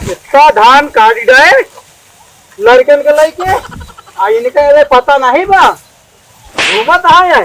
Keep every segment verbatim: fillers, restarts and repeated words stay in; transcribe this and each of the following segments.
इतना धान काट गए लड़कन के लइके, आ इनका अबे पता नहीं बा। घूमत है,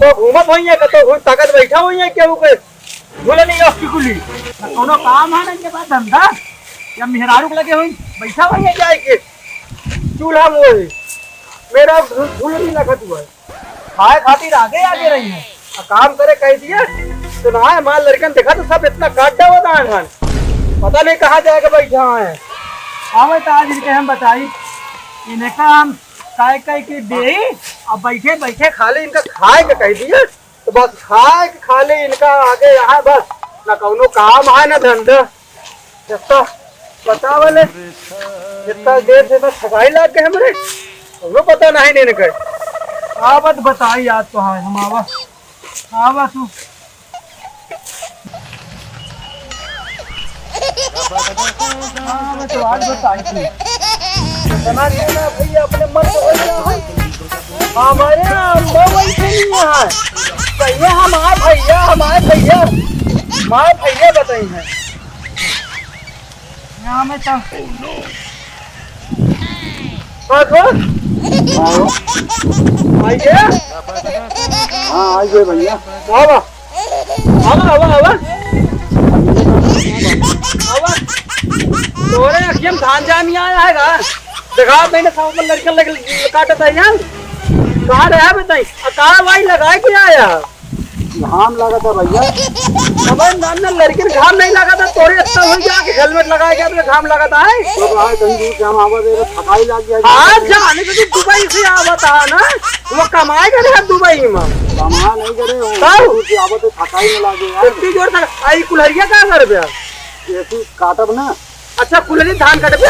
तो घूमत होइए, कतो घूम ताकत बैठा होइए, केहू के झूले नहीं हो टिकुली। ना कोनो काम है, ना इनके पास धंधा, या मेहरारू के लगे होई, बैठा होइए जाए के चूल्हा में वही। मेरा झू-, झूले नहीं लगा हुआ है। खाए खातिर आगे आगे रही है, आ काम करे कह दिए तो ना है। हमारे लड़कन देखा तो सब इतना काट डावा धान धान, पता नहीं कहाँ जाके बैठा है। आवे तो आज इनके हम बताई, इनका हम काय काय के देई, अब बैठे बैठे खाली इनका खाए के कह दिए, तो बस खाए के खाली इनका आगे यहाँ बस, ना कौनो काम है ना धंधा। जत्ता बतावले, जितना देर से बस थकाई लाग गए हमरे, हमरो पता नहीं, नहीं निकल। आवत बताई आज तो है हम आवा, आवा तू। हाँ, मैं तो आज बताई थी। इतना कहना भैया अपने मन को हो गया है। हमारे यहाँ हम लोग वैसे नहीं है। भैया हमारे भैया, हमारे भैया, हमारे भैया बताई हैं। यहाँ में तो कौन हो? आओ। आइए। हाँ, आइए भैया। आवा। आवा, आवा, आवा। आवा। तोरे अखियम धान जामी आया है का? देखा मैंने सब लड़का लग-, काटत है यार। कहाँ रहा बताई? आ कहाँ भाई लगाए के आया? घाम लागत है भैया। अबे ना, ना, लड़किन घाम नहीं लागत है, तोरे इतना हो गया कि हेलमेट लगाए गया तो घाम लागत है। तो भाई कहीं दूर से हम आवा दे रहे, थकाई लाग गया। आज जाने से तू दुबई से आवत है ना, वो कमाए करे है दुबई में। कमा नहीं करे, वो तब? दूर से आवत है, थकाई में लागे यार। इतनी जोर से, आई कुल्हरिया का घर पे? ऐसी काटब ना। अच्छा, कुल्हरी धान काटे बे?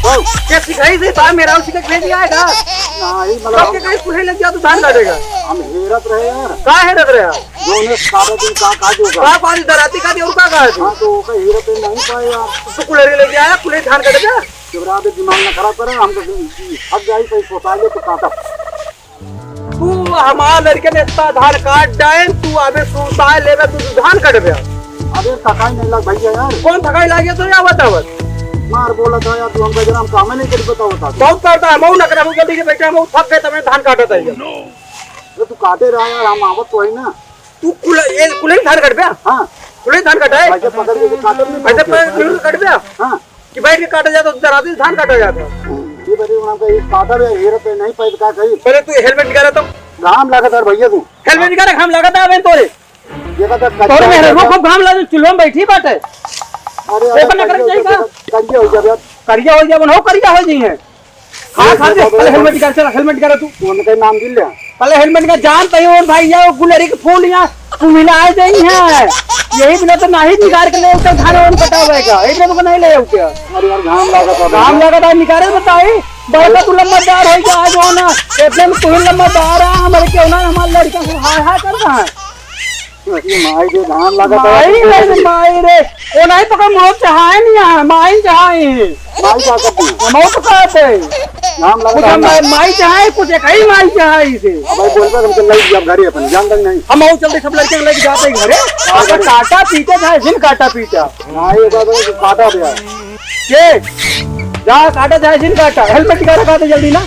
हाँ। क्या सिखाई से बा मेरा उसी का भेज दिया है का? नहीं, मतलब कब के हम कहीं कुल्हरी लग गया तो धान काटेगा? हम हेरत रहे यार। का हेरत रहे? जो उन्हें काटा दिन का, का जो का? का बात दराती का दे और का कहा तू? हाँ, तो वो का हेरत नहीं पाए यार। तो कुल्हरी लग गया है, कुल्हरी धान काटे बे? जब रात में दिमाग ना खराब करा, हम तो थक जाई, कहीं सोचा ले तो काटब। तू हमार लड़के ने इतना धान काट डाइन, तू अबे सुताए लेबे, तू धान काटबे। अबे थकाई नहीं लग भैया यार। कौन थकाई लागे तो या बतावत? मार बोला था यार, तू हमका जरा हम काम नहीं कर बताओ था। बहुत करता है, मऊ नकरा हो गया, देखिए बेटा, मऊ थक गए, तब धान काटत है। अरे तू काटे रहा यार, हम आवत तो है ना। तू कुल-, ये कुल्हरी धान काटबे? हाँ। कुल्हरी धान काटा है? ऐसे पकड़ के काटब नहीं ऐसे पकड़ के काटबे? हाँ। कि बैठ के काटा जाता, तो रात में धान काटा जाता। ये बड़े वहाँ पे एक काटा भी हेरत है, नहीं पैर का कहीं। पहले तू हेलमेट निकाला तो। घाम लागत है भैया तू। हेलमेट निकाला, घाम लागत है अबे तोरे। ये बता तोरे में करिया खूब घाम लगा, चूल्हा में बैठी बाटे। अरे, अरे, ओकर नकल करिया हो जाएगा। जाएगा, करिया हो जाएगा। करिया हो जाएगा, बनाओ, करिया हो जाइए। हाँ, ये हाँ, बता, पहले बता, हेलमेट निकाल, चला, हेलमेट निकाल तू। उनके नाम गिन ले। पहले हेलमेट निकाल, जान तई ओन भाई, या गुलरी के फूल या, तू मिला आ जाई है। यही बिना तो नहीं निकाल के ले, उतर धान ओन कटावे का, यही बिना तो नहीं ले आऊ क्या? अरे यार, घाम लागत है घाम भैया। लागत है, निकाले बताई, बड़का तू लंबरदार होई जा, आज हो ना, इतने में तू ही लंबरदार है, हमारे क्यों ना, हमारे लड़का से हाय हाय कर रहा है। अरे माई रे, घाम लागत है। माई रे, माई रे। ओ नहीं पकड़, मऊ चढ़ाए नहीं है, माई चढ़ाए है। माई का करती है? मऊ तो कहते हैं। घाम लागत कुछ है हम ना। माई, माई चढ़ाए, कुछ एक ही माई चढ़ाए इसे। अब भाई बोल रहा, हमको लई जब घरे अपन, जान तक नहीं। हम मऊ चलते सब लड़के लेके जाते हैं घरे। हाँ, अगर घरे। काटा पीटे था, जिन काटा पीटा। हाँ, ये बात है, काटा दिया। के? जा काटा जाए, जिन काटा। हेलमेट निकाला, काटे जल्दी ना।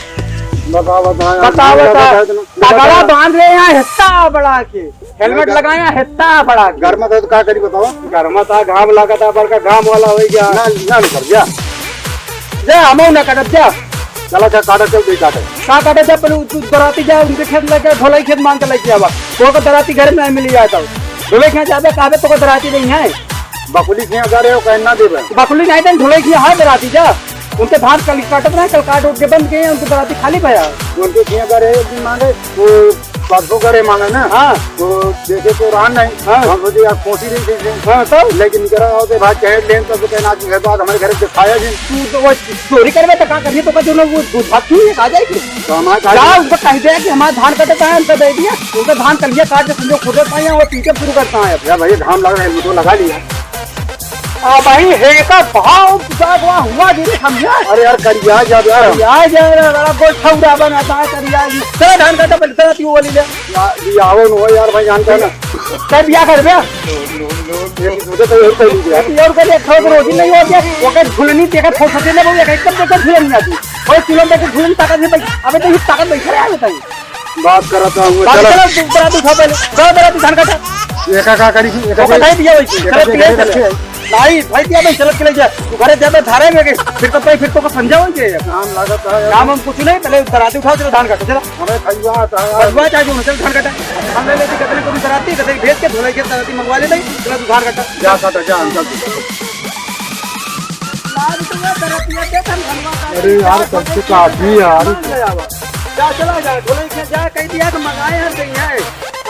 बताओ, बताओ। बताओ, बताओ। बताओ, बताओ। तगड़ा बांध रहे हैं, हिस्सा बड़ा के। हेलमेट लगाया, हेत्ता पड़ा। गरमत है तो का करी बताओ? गरमत है, घाम लागत है, बड़का घाम वाला हो गया। ना, ना निकल जा। जा, हमहू ना काटब, जा। चला, जा, काटा चल, दे काटे। का काटे जा, पहले तू दराती जा, उनके खेत लेके, ढोलाई खेत मांग के लेके आवा। वो को दराती घर में नहीं मिली जाए तो। ढोलाई खेत जाबे, कहबे तो को दराती नहीं है। बकुली खेत जा रहे हो, कहना देबे। बकुली नहीं देन, ढोलाई खेत है दराती जा। उनके धान कल काटत रहे, कल काट उठ के बंद किए, उनके दराती खाली भया। उनके खेत जा रहे, एक दिन मांगे, वो परसों करे मांगे ना, हाँ। तो देखे तो रहा नहीं। हाँ। हम सोचे यार कोसी नहीं देखे। हाँ, तब? लेकिन निकरा होते भाई कहे लेन तब तो कहना कि घर बात हमारे घर से खाया जी। तू तो वो चोरी करबे तो का करिए तो का जो ना वो दूध भात क्यों आ जाएगी? तो हमारे घर जा में उनको कह दे कि हमारा धान कटता है, उनका दे दिया, उनका धान कलिया काट के समझो खुद पाए और पीछे शुरू करता है। यार भाई घाम लग रहा है, हेलमेट लगा लिया। अब ही हे का भाव जागवा हुआ गिरी समझा। अरे यार, करिया जा यार। करिया जा रे, बड़ा गोल ठौरा बनाता है, करिया जी। चला धान काटा, पहले चला तू वाली ले। या, ये आवो न हो यार भाई, जानता है ना। कर दिया कर बे। ये दूसरे तो और कर लीजिए। ये और कर, एक ठोक रोटी नहीं हो गया। वो कर झुलनी देखा, फोड़ सकते ना, वो एक एकदम देखा झुलनी आती। और किलो में झुलनी ताकत नहीं भाई। अबे तो ये ताकत बैठा है, बताइए। बात करत हूँ, बात चलो। करो, तू बराती उठा पहले। चलो बराती धान काटा। एका का करी थी? एका तो कटाई दिया वही। एका चलो, के क्लियर एका चले। नहीं, भाई दिया भाई, चलो, चले जा। तू घरे जाबे धारे में के, फिर तो भाई, फिर तो को समझाओ के। काम लागत है यार। काम हम कुछ नहीं, पहले बराती उठाओ, चलो धान काटो, चलो। हमें खजुआ आता है यार। खजुआ चाहे जो, चल धान काटा। हम ले लेते, कितने को भी बराती, कितने भेज के धोलाई के बराती मंगवा लेते, चलो तू धान काटा। जा काटा, जा, हम चलते। अरे यार, कब से काटी यार। जा, चला जा, ढोलई के जा, कह दिया कि मंगाए हैं, नहीं है।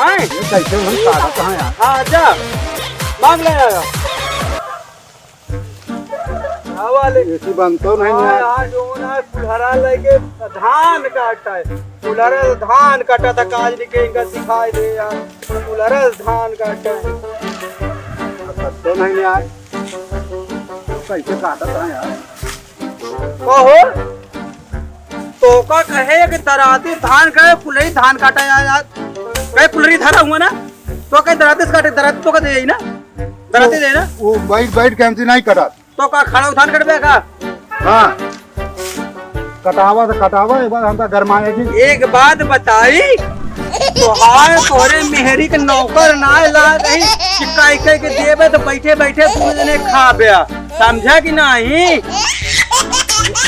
हाँ? ये कैसे हम काटत हैं यार? हाँ, जा, मांग ले आया। हवा ले। ऐसी बनतो नहीं हाँ यार। यार, जो ना कुल्हरा लेके धान काटता है। कुल्हरा से धान काटा था, काज निके इनका सिखाई दे यार। कुल्हरा से धान काटता है। तो नहीं यार। कैसे काटत है यार? कहो, तोका कहे कि दराती धान कहे, कुल्हरी धान काटा यार, यार। कहे कुल्हरी धरा हुआ ना, तो कहे दराती से काटे, दराती तो का दे ही ना, दराती दे ना। वो बैठ, बैठ के हमसे नहीं कटा। तो का खड़ा धान कटबे का? हाँ। कटावा तो कटावा, एक बार हमका गरमाए जी। एक बात बताई, तोहार तोहरे मेहरी के नौकर ना लाग है कि काई काई के देबे तो बैठे बैठे तू जने खाबे, समझा कि नहीं?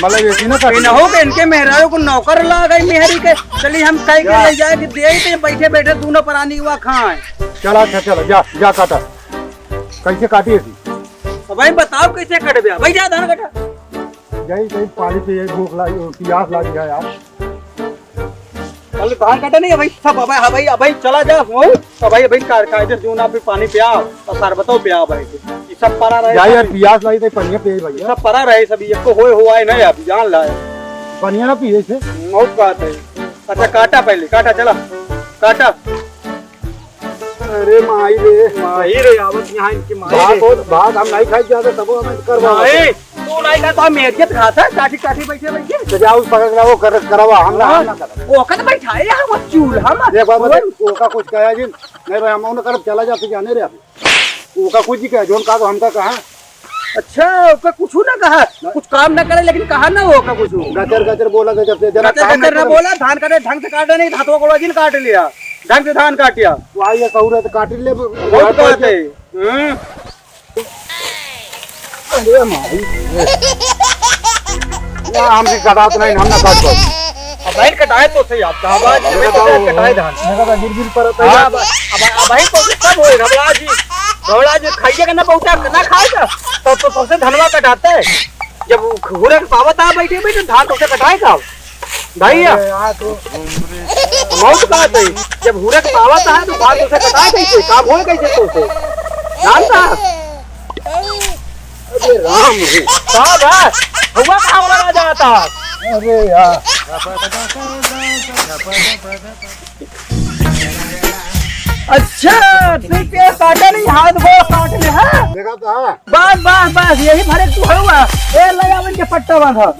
मतलब ये ना कर इनहू के इनके मेहरारू को नौकर लाग है मेहरी के, चली हम काई के हाँ। ले जाए कि दे ही तो बैठे बैठे दोनों प्राणी हुआ खाए। चला अच्छा, चला जा, जा काटा। कैसे काटी है? अब भाई बताओ कैसे कटबे? भाई जा धान कटा। यही, यही पानी पिए, भूख लागी, पियास लागी है यार। कल धान कटा नहीं है भाई, सब अब, हाँ भाई, अब भाई चला जा, हो? तो भाई, भाई का-, कायदे से जो ना फिर पानी पिया और शरबतो पिया भाई। ये सब परा रहे जा यार, सब। पियास लागी तो पानी पिए भैया। सब परा रहे सब, ये को होए हुआ है नहीं अभी, जान ला। पानी ना पिए से। बहुत बात है। अच्छा काटा पहले, काटा चला, काटा। अरे माई रे। माई रे, आवत यहाँ इनकी माई भात रे। बहुत, भात हम नहीं खाई जाते, तबो हमें करवा नहीं, दे। तू नहीं खा, तो हम मेरियत खाता है, काठी, काठी बैठे, बैठे। तो जाओ, पकड़ के लाओ, कर, करवा, हम ना, हाँ। हम ना करब। ओका तो बैठा है यार, वो चूल्हा में। देख बाबा, ओए। देख, ओका कुछ कहा जी, नहीं भाई, हम ना करब, चला जाते जाने रे अभी। ओका कुछ ही कहे, जोन कहा तो हमका कहा। अच्छा, ओका कुछ ना कहा, ना। कुछ काम ना करे, लेकिन कहा ना ओका कुछ। गचर, गचर बोला था जब से, जरा गचर, काम गचर ना ना करे। बोला, धान काटे, ढंग से काटे नहीं, हाथों को जिन काट लिया, ढंग से धान काटिया। वो आई है, सहूर है तो काट ले, बहुत बात है। हम्म। अरे माई। ना, हम भी कटात नहीं, हम ना काट पाओ। अब भाई कटाए तो सही, आप कहाँ बात है? देखा तो कटाए धान। देखा तो गिर गिर परत है। हाँ, अब, अब, अब भाई तो सब होए, घबरा जी। घबरा जी, खाइए के ना पहुँचा, ना खाएगा। तो, तो सबसे धनवा कटाते हैं। जब वो घूरे के पावत आ बैठे, बैठे, धान तो उसे कटाए का? भैया, अरे यार, तो मौत का है, जब हुरक पावत है, तो बात उसे कटा कैसे, काम होए कैसे तो उसे? जानता? अरे राम रे। का बा? हुआ का वाला राजा आता? अरे यार। अच्छा, तू के काटे नहीं, हाथ गोड़ काट ले, हाँ? देखा तो, हाँ। बस, बस, बस, यही भरे तू हवा। ए, ले आवन के पट्टा बांधा।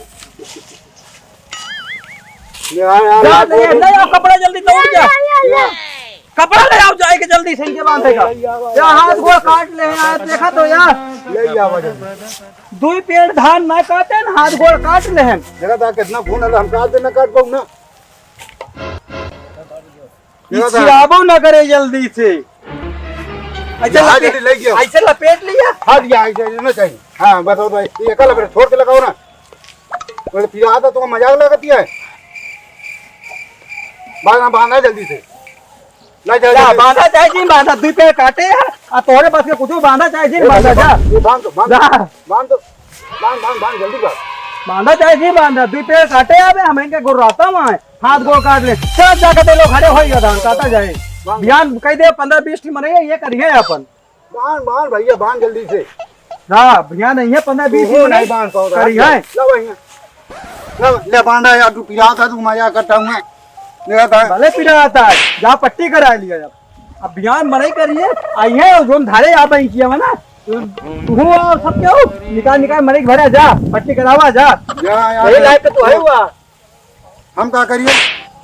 ले आ, आ, जा, आ, ले, आ, ले आओ कपड़ा जल्दी, दौड़ जा। ले आ, ले आ, ले आ। कपड़ा ले आओ, जाए के जल्दी से इनके बांधे का। ले आ, ले आ, या हाथ गोड़ काट ले यार, देखा तो यार। ले आ, आ, जल्दी। दुई पेड़ धान ना काटे न, हाथ गोड़ काट ले हैं। देखा था कितना खून है, हम काट दे ना काट पाऊँ ना। देखा था। चिचियाबो ना करे जल्दी से। ऐसे हाँ, लपेट, जल्दी ले गया। ऐसे लपेट लिया। हट गया, ऐसे, ऐसे ना चाहिए। हाँ, बताओ भाई, ये कल फिर छोड़ के लगाओ ना। बोले, "पिया था, तुमको मजाक लगती है?" बांधा, बांधा जल्दी से। ना, जा, जा, जा, जा। बांधा चाहे जिन बांधा, दुई पेड़ काटे हैं, आ तोहरे बस के कुछ बांधा चाहे जिन ये बांधा, बांध, जा। ये बांध दो, बांध दो, जा। बांध दो। बांध, बांध, बांध, जल्दी बांध। बांधा चाहे जिन बांधा, दुई पेड़ काटे आवे, हम इनके गुर्राता वहाँ है, हाथ गोड़ काट ले। चल, जाके दे लो, खड़े होइगा धान, काटा जाए। बांध। बिहान कह दे, पन्द्रह बीस ठी मरे, ये करिए अपन। बांध, बांध भैया, बांध जल्दी से। ना, भैया नहीं है, पन्द्रह बीस तू ही नहीं बनाई। बांध पाओ, करी है। ला भैया। ला, ले बांधा यार, तू पिरात है, तू मजा करता हूँ मैं। मेरा था। भले पिरात है, जा पट्टी करा लिया अब। अब बयान मरई करिए, आई है, जोन धारे आप आई किया है ना, तू, तू हो और सब केहू? निकाल, निकाल, मरीज भरे जा, पट्टी करावा जा। जा, जा, यही जा। लायक तो है हुआ। हम का करिए?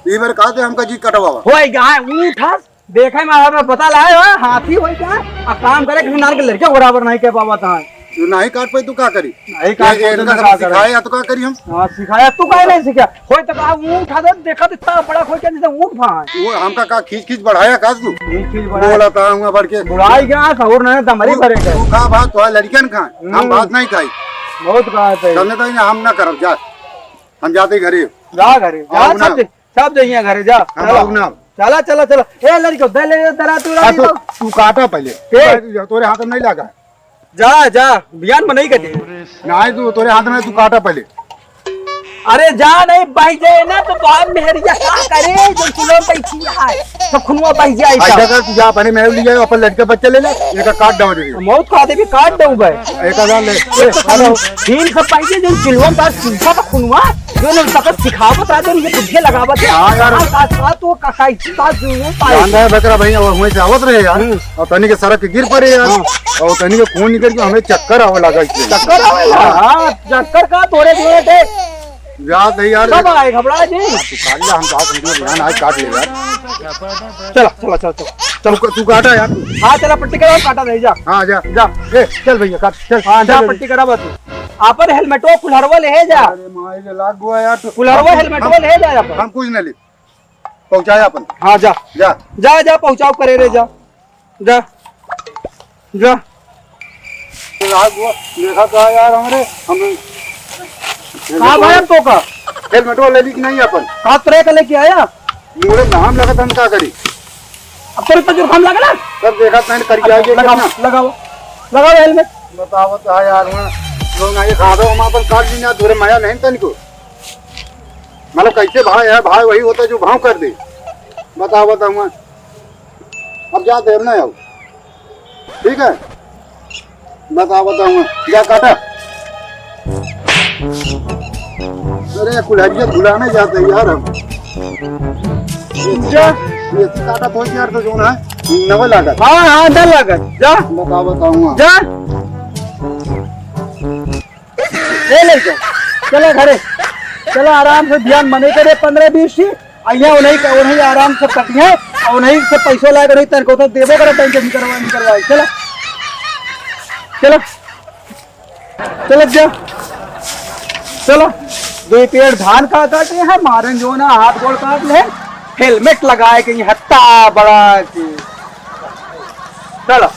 ई बार का दे हमका जी कटवावा। होई गा, ऊँट हस, देखे में हमें पता लाए हो, हाथी होई गा, आ काम करे, किसी नार के लड़के बराबर नहीं कह पावत है। तू नहीं काट पाई, तू का करी? नहीं काट ये पाई, तो इनका मैं सब का करी? सिखाए या तो का करी हम? हाँ, सिखाया, तू काहे नहीं सीखा? होई तो का ऊँट उठा दे, देखा तो इतना बड़ा खोई के जैसे ऊँट भाई। वो हमका का खींच खींच बढ़ाया का तू? खींच खींच बढ़ाया। बोला था हुआ बढ़ के। बुढ़ाई गया, सहूर नहीं, दमरी तू, भरे गए। तू खा भात, तो लड़कियन खा, हम हम्म। भात नहीं खाई। बहुत कहा थे। चलने तो इन्हें हम ना करब, जा। हम जाते घरे। जा घरे, जा, आओ ना। सब दे-, सब जइया घरे, जा। हम चला। आओ ना। चला, चला, चला। ए, लड़को, दे ले, दे, दरा, तू, आ, तू, लड़को। तू काटा पहले। ए। तोरे हाथ में नहीं लगा। जा, जा, बियान में नहीं कटे। नहीं, तू, तोरे हाथ में, तू काटा पहले। अरे जा नहीं, बह जाए ना, तो बाप मेहरिया का करे, जो चुलो बैठी है, तो खुनवा बह जाए ऐसा का? कर, तू जा, अपने मेहर ले जाए, अपन लड़का बच्चा ले ले, इनका काट डाल दे। मौत खा दे भी काट दे भाई। एक हजार ले। ए, हेलो। दिन सब पाइए, जो चुलवा में बात सीखा था खुनवा, जो लोग सबक सिखावत रहते हैं, ये बुद्धि लगावत है। हाँ यार। आज, आज, आज तो का, का, इसी बात जो है, पाए। जान रहा है बकरा भाई, और वहीं से आवत रहे यार। हम्म। और तनी के सड़क के गिर पड़े यार। हाँ। और तनी के खून निकल के हमें चक्कर आवे लगा इसलिए। चक्कर आवे लगा? हाँ। हाँ, चक्कर का तोरे दिए थे। याद नहीं यार। सब आए घबरा जी। हाँ, तू काट ले, हम कहा तुमको ध्यान आज काट ले यार। चला, चला, चला, चला। चल, तू काटा यार तू। हाँ, चला, पट्टी करा, काटा नहीं, जा। हाँ, जा। जा। ए, चल भैया, काट, चल, हाँ, जा, चल, पट्टी करा बस। आपन हेलमेटवा कुल्हड़वा ले जा। अरे माई रे, लाग गया यार तू। कुल्हड़वा हेलमेटवा ले जा अपन। हम कुछ नहीं ले। पहुँचाया अपन। हाँ, जा। जा। जा, जा, पहुँचाव करे रे, जा। जा। जा। लाग गया, देखा तो यार हमरे, हम कहाँ भाई तो का? हेलमेटवा ले ली कि नहीं अपन? कहाँ तोरे का लेके आया? मुझे नाम लगा था, हम का करी? अब तोरे तो जुकाम लगा ना? तब देखा मैंने कर गया ये लगाओ, कितना? लगाओ, लगाओ हेलमेट। बताओ तो यार, वहाँ लोग ना ये खा दो, हम अपन काट ली ना, तोरे माया नहीं तनिको। मतलब कैसे भाई है, भाई वही होता है जो भाव कर दे। बताओ, बताओ, वहाँ अब जाते हम ना आओ। ठीक है, बताओ, बताओ, वहाँ जा काटा। अरे, कुल्हड़िया धुलाने जाते यार हम। जा। ये काटा तो यार, तो जो ना है, नवा लागत। हाँ, हाँ, ना लागत। जा। बताओ, बताओ, वहाँ। जा। ए लइका, चला घरे, चला आराम से ध्यान मने करे पन्द्रह बीस ठी, आ यहाँ उन्हीं का, उन्हीं आराम से कटिया, और उन्हीं से पैसो लाए, उन्हीं तन को तो देबो करे, बैंक से निकलवा, निकलवाए, चला, चला, चला जा, चला, दो पेड़ धान का काटे हैं, मारन जो ना हाथ गोड़ काट ले, हेलमेट लगाए के हत्ता बड़ा के, चला।